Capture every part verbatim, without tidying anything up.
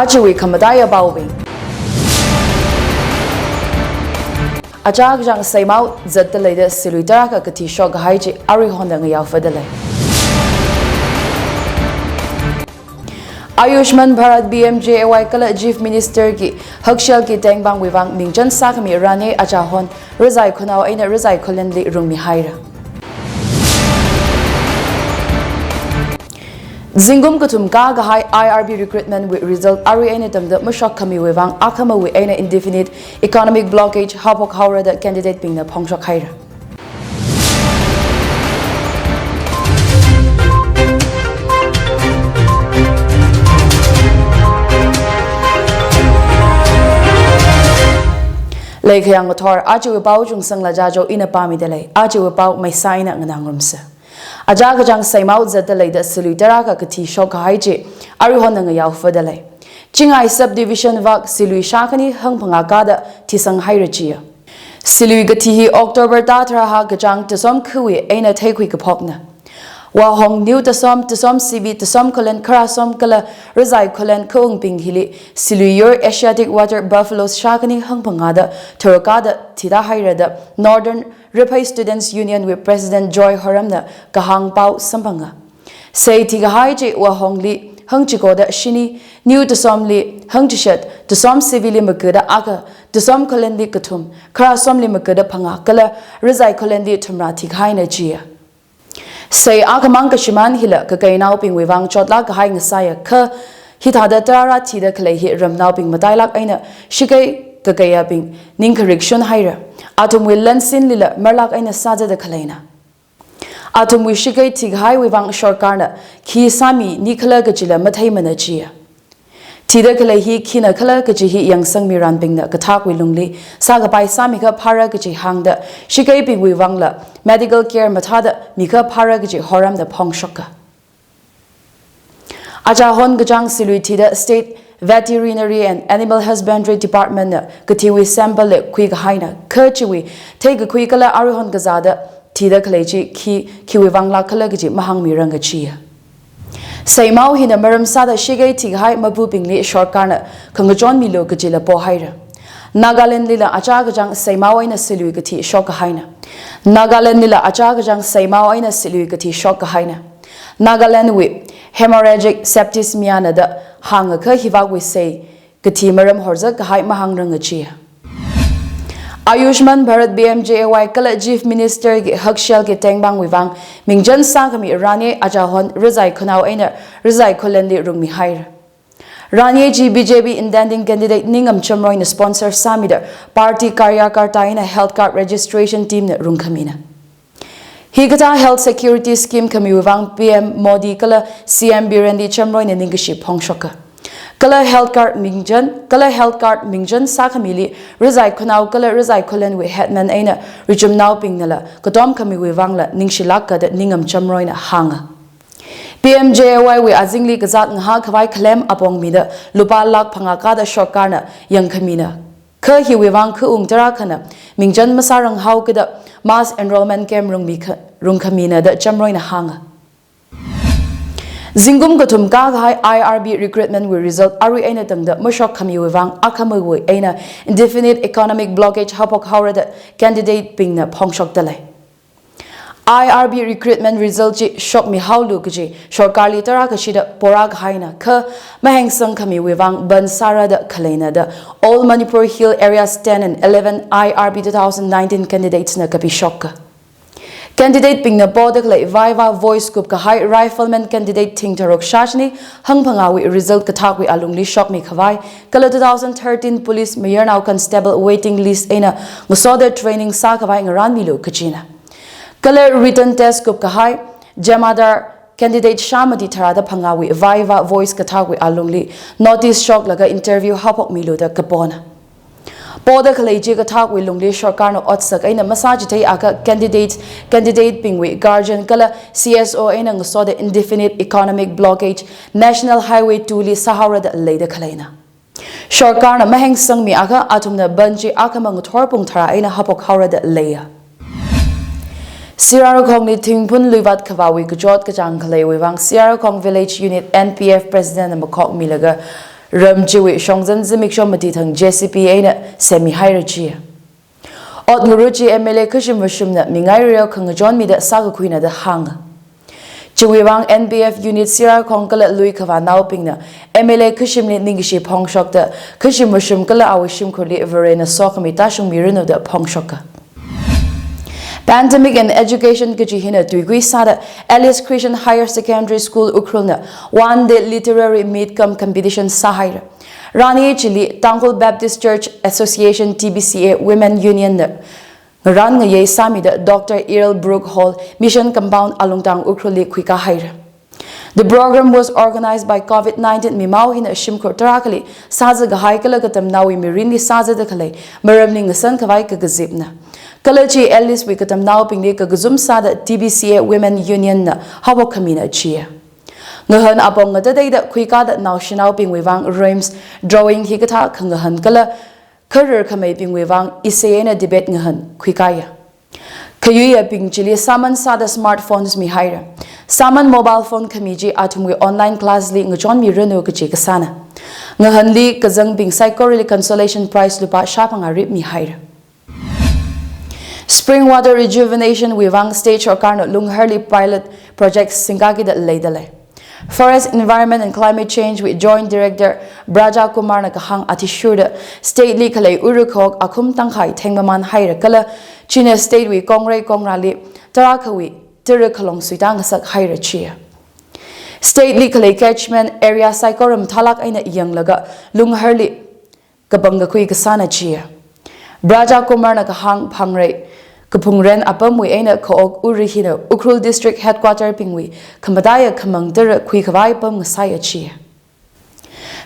Ajawui khamataiya paobing. Achā kachāng seimao zatda leida silui tarākha kathi shokkahai chi aruihonda ngayāvāda lei. Ayushman Bharat P M J A Y kala Chief Minister ki hakshelki tengpangwui vang mingchan sākhami Ranye achāhon Rizai khunao eina Rizai khullenli rungmihaira. Zingkum kathum kākahai I R B recruitment wui result arui eina tangda mashokkhamiwui vang akhamawui eina indefinite economic blockade haophok haora da candidate bingna phongshok haira. Leikhayang ngathor, ajawui pao Chungsangla Jajo ina pāmida lei, ajawui pao maisā eina nganāngarumsa. Achā kachāng seimao zatda leida silui tarākha kathi shokkahai chi aruihonda ngayāvāda lei. Chingai subdivision vak silui shākhani hangphangā kāda thisang haira chiya. Silui kathi hi October thā tharāhā kachāng tasom khawui eina theikhui kaphokna. Wahong New Tasom, Tasom C B, Tasom Khullen, Kharasom kala Rizai khullen khaungbing hili silui yur Asiatic Water Buffaloes shākhani hangphangāda tharuk kāda thida haira da Northern Riphei Students Union wui President Joy Horamna kahāng pao samphanga. Sei thikahai chi Wahongli hangchikoda shini, New Tasomli hangchishat, Tasom C B li magada akha, Tasom Khullenli kathum, Kharasomli magada phangā kala Rizai khullenli thumrā thikahaina chiya. Sei akhamang kashimān hila kakei naobingwui vang chotlāk kahai ngasāya kha, hithāda tarāra thida khalei hi ramnaobing matailāk eina shakei kakeiyabing ningkharik shunhaira. Athumwui lansinlila marlāk eina sāzatda khaleina. Athumwui shakei thikahaiwui vang sorkarna khi sāmi nikhala kajila matheimana chiya. Thida khalei hi khina khala kaji hi yangsangmi ranbingna kathakwui lungli sākapai sāmikha phāra kaji hāngda, shakeibingwui vangla medical care mathāda mikha phāra kaji Horamna phongshoka. Achāhon kachāng silui thida State Veterinary and Animal Husbandry Department na kathiwui sample la khuikahaina, kha chiwui theikakhui kala aruihon kazāda thida khalei chi khi, khiwui vanglāk khala kaji mahāngmiranga chiya. Seimao hina maram sāda shakei thikahai mapubingli sorkarna khangachonmilu kajila pohaira. Nagalandlila achā kachāng seimao eina silui kathi shokkahaina. Nagalandlila achā kachāng seimao eina silui kathi shokkahaina. Nagalandwui hemorrhagic septicemia na da hāngakha hivakwui sei kathi maram horzak kahai mahāngranga chiya. Ayushman Bharat P M J A Y kala Chief Minister ki hakshelki tengpangwui vang mingchan sākhami Ranye achāhon Rizai khunao eina Rizai khullenli rungmihaira. Ranye chi B J P intending candidate Ningam Chamroyna sponsor sāmida party karyakarta eina health card registration team na rungkhamina. Hikathā health security scheme khamiwui vang P M Modi kala C M Biren Singh Chamroyna ningkashi phongshoka. Kala health card mingchan, kala health card mingchan sākhamili Rizai khunao kala Rizai khullenwui headman eina richumnaobingnala katom khamiwui vangla ningshilāka da Ningam Chamroyna hānga. P M J A Y wui azingli kazāt ngahā khavai khalem apong mida lupā lakh phangā kāda sorkarna yangkhamina. Kha hiwui vang khaung tarākhana mingchan masāranghaokida mass enrollment camp rungmi kha, rungkhamina da Chamroyna hānga. Zingkum kathum kākahai I R B recruitment wui result arui eina tangda mashokkhamiwui vang akhamawui eina indefinite economic blockade haophok haora da candidate bingna phongshokda lei. I R B recruitment result chi shokmihaolu kaji sorkarli tarākha shida porā kahaina, kha mahengsangkhamiwui vang ban sāra da khaleina da All Manipur Hill Areas ten and eleven I R B two thousand nineteen candidates na kapishoka. Candidate bingna poda khalei Viva Voice kupkahai rifleman candidate thing tharuk shāshini hangphangāwui result kathakwui alungli shokmi khavai, kala two thousand thirteen police mayarnao constable waiting list eina ngasoda training sākhavai ngarānmilu kajina. Kala written test kupkahai Jamadar candidate shāmati tharāda phangāwui Viva Voice kathakwui alungli notice shoklaga interview haophokmilu da kapona. Poda khalei chi kathakwui lungli sorkarna otsak eina masāchitheiakha candidate, candidate bingwui guardian kala C S O eina ngasoda indefinite economic blockade National Highway two li sāhaora da leida khaleina. Sorkarna mahengsangmiakha athumna ban chi akhamang ngathor pung tharā eina haophok haora da leiya. Sirarakhongli thingphun luivat khavāwui kachot kachāng khaleiwui vang Sirarakhong Village Unit N P F President na makhokmilaga Ram chiwui shongzan zimiksho mati thang J C B eina semmihaira jiya. Ot nguru chi M L A Khashim Vashumna mingai reo khangachon mida sākakhuina da hānga. Chiwui vang N P F unit Siraikhong kala Luikhavā naobingna M L A Khashimli ningkashi phongshokta Khashim Vashum kala awui shimkhurli Varena sokhami tāshungmiranu da phongshoka. Pandemic and Education kaji hina tuikui sāda Alice Christian Higher Secondary School Ukhrulna one day literary meet cum competition sāhaira. Rani chili Tangkhul Baptist Church Association T B C A Women Union na ngaran ngayei sāmida Doctor Errol Brooke Hall, Mission Compound, Alungtang, Ukhrulli khuikāhaira. The program was organized by COVID nineteen mimao hina shimkhur tarākhali sāzakahai kala katamnaowui mirinli sāzada khalei maramli ngasan khavai kakazipna. Kala chi Alice wui katamnaobingli kakazum sāda T B C A Women Union na haophok khamina jiya. Ngahān apong ngatateida khuikāda naoshinaobingwui vang rhymes, drawing hikathā khangahān kala kharar khameibingwui vang essay eina debate ngahān khuikāya. Khayuiyabing chili sāman sāda smartphones mihaira. Sāman mobile phone khami chi athumwui online class li ngachonmiranu kaji kasāna. Ngahānli kazangbing saikorali consolation prize lupā shāphangā rip mihaira. Spring water rejuvenation wui vang state sarkarna Lungharli pilot project singkākida leidalei. Forest, Environment and Climate Change wui Joint Director Braja Kumar na kahāng athishurda state li khalei ura khok akhum tangkhai thengmaman haira kala china state wui kongrei kongrāli tarākhawui tara khalong suitā ngasak haira jiya. State li khalei catchment area saikora mathālāk eina yanglaga Lungharli kapangkakhui kasāna jiya. Braja Kumar na kahāng phangrei kaphungren apamwui eina khaok ura hina Ukhrul District Headquarter bingwui khamataiya khamang tara khuikhavai apam ngasāya jiya.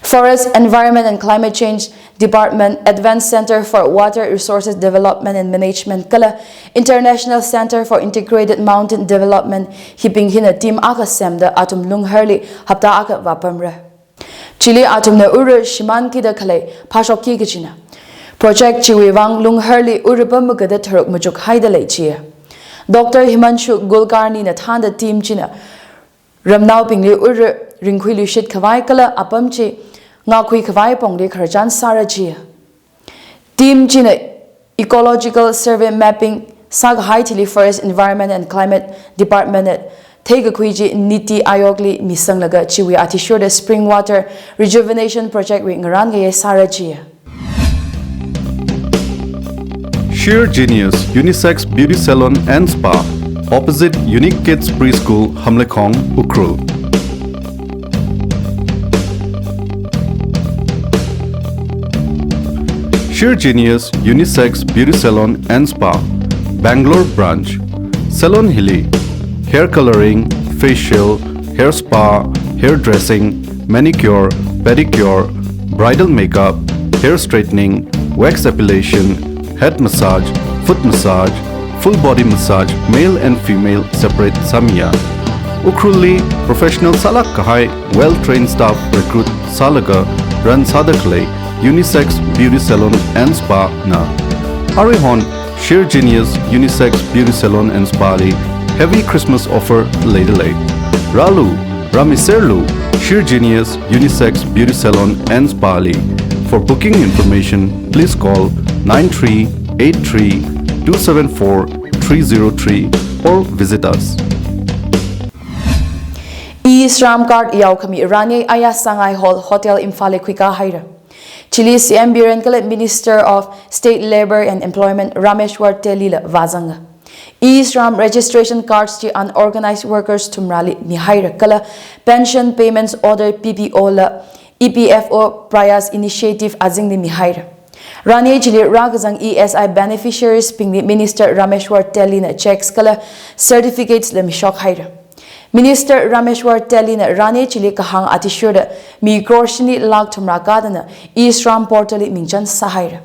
Forest, Environment and Climate Change Department, Advanced Center for Water Resources Development and Management kala International Center for Integrated Mountain Development hibing hina team akha semda athum Lungharli hapta akha vāpamra. Chili athumna ura shimānkida khalei phāshokki kajina. Project chiwui vang Lungharli ura pam magada tharuk machukhaida lei jiya. Doctor Himanshu Kulkarni na thānda team china ramnaobingli ura ringkhuiluishit khavai kala apam chi ngākhui khavai pongli khararchan sāra jiya. Team china ecological survey mapping sākahai thili Forest, Environment and Climate Department na theikakhui chi NITI Aayog li misanglaga chiwui athishurda spring water rejuvenation project wui ngaran ngayei sāra jiya. Sheer Genius Unisex Beauty Salon and Spa, opposite Unique Kids Preschool, Hamleikhong, Ukhrul. Sheer Genius Unisex Beauty Salon and Spa, Bangalore Branch. Salon hili hair coloring, facial, hair spa, hair dressing, manicure, pedicure, bridal makeup, hair straightening, wax epilation, head massage, foot massage, full body massage, male and female separate sāmiya. Ukhrulli professional sālāk kahai well trained staff recruit sālaga run sāda khalei Unisex Beauty Salon and Spa na. Aruihon Sheer Genius Unisex Beauty Salon and Spa li heavy Christmas offer leidalei. Rālu, rāmiserlu, Sheer Genius Unisex Beauty Salon and Spa li. For booking information, please call nine three eight three two seven four three zero three or visit us. E-Shram card yaokhami rani aya Sangai Hall Hotel Imphal li khuikāhaira. Chili C M Biren kala Minister of State Labour and Employment Rameshwar Teili la vāzanga. E-Shram registration cards chi unorganized workers thumrāli mihaira kala pension payments order P P O la E P F O Prayas Initiative azingli mihaira. Rani chili rākazang E S I beneficiaries bingli Minister Rameshwar Teili na checks kala certificates la mishokhaira. Minister Rameshwar Teili na rani chili kahāng athishurda mi crore shini lakh thumrā kadana E-Shram portal li mingchan sāhaira.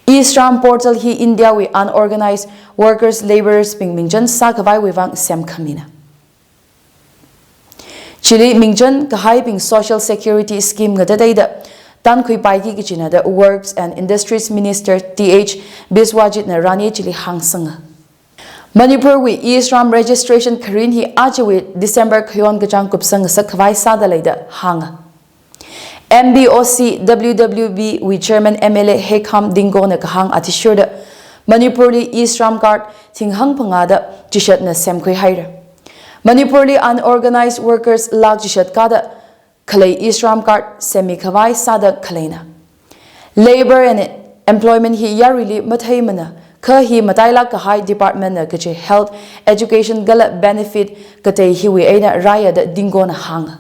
E-Shram portal hi India wui unorganized workers, labourers bing mingchan sākhavaiwui vang semkhamina. Chili mingchan kahaibing Social Security Scheme ngatateida tankhuipaiki kajina da Works and Industries Minister T H Biswajit na rani chili hāngsanga. Manipur wui E-Shram registration kharin hi ajawui December khayon kachāng kupsang ngasak khavai sāda leida hānga. M B O C W W B wui Chairman M L A Heikham Dingkona kahāng athishurda Manipurli e-Shram Card thinghang phangāda chishatna semkhui haira. Manipurli unorganized workers lakh chishat kāda khalei e-Shram Card semmi khavai sāda khaleina. Labour and Employment hi yaruili matheimana, kha hi matailāk kahai department na kachi health, education kala benefit katei hiwui eina rāya da Dingkona hānga.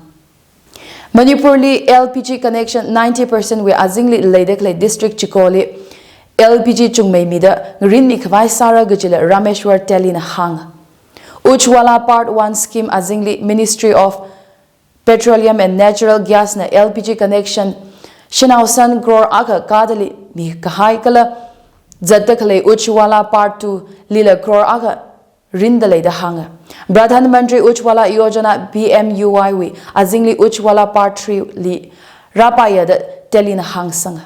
Manipurli L P G connection ninety percent wui azingli leida khalei district chikoli L P G chungmeimida ngarinmi khavai sāra kajila Rameshwar Telina hānga. Ujjwala Part One scheme azingli Ministry of Petroleum and Natural Gas na L P G connection shanao san crore akha kādali mi kahai kala zatda khalei Ujjwala Part Two lila crore akha rinda leida hānga. Pradhan Mantri Ujjwala Yojana P M U Y wui azingli Ujjwala Part Three li rāpaiya da Telina hāngsanga.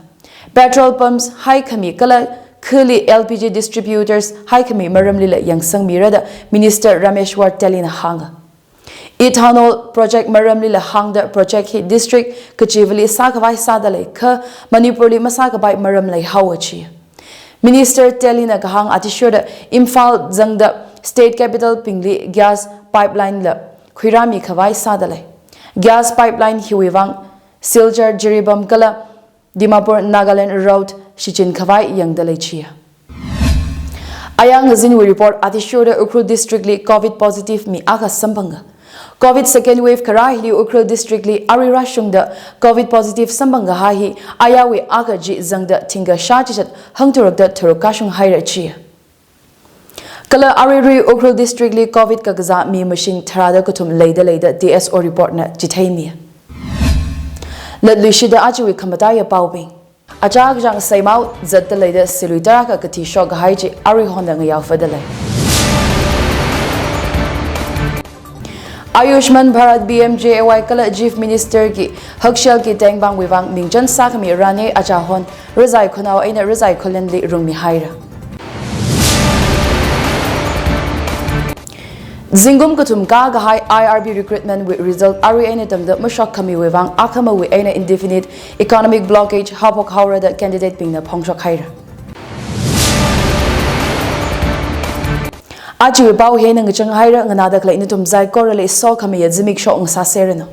Petrol pumps haikhami kala khali L P G distributors haikhami maramlila yangsangmira da Minister Rameshwar Telina hānga. Ethanol project maramlila hāngda project hi district kachivali sākhavai sāda lei kha Manipurli masākapai maram leihaowa chi. Minister Telina kahāng athishurda Imphal zangda state capital bingli gas pipeline la khuirāmi khavai sāda lei. Gas pipeline hiwui vang Silchar Jiribam kala Dimapur Nagaland road shichin khavai yangda lei chiya. Aya ngazinwui report athishurda Ukhrul district li covid positive mi akha samphanga. Covid second wave kharā hili Ukhrul district li arui rāshungda covid positive samphang kahai hi ayawui akha chi zangda thingkha shā chishat hangtharukda tharuk kashung haira chiya. Kala aruirui Ukhrul district li covid kakazā mi mashing tharāda kathum leida lei da D S O report na chitheimi. Latluishida ajawui khamataiya paobing. Achā kachāng seimao zatda leida silui tarākha kathi shok kahai chi aruihonda ngayao fada lei. Ayushman Bharat P M J A Y kala Chief Minister ki hakshel ki tengbangwui vang mingchan sākhami rani achāhon rizai khunao eina rizai khulenli rungmi haira. Zingkum kathum kā kahai I R B recruitment wui result arui eina tangda mashok khamiwui vang akhamawui eina indefinite economic blockade haophok haora da candidate bingna phongshok haira. Ajawui pao hi eina ngachang haira, nganāda khalei nathum saikorali sokhamiya zimiksho ngasā seranu.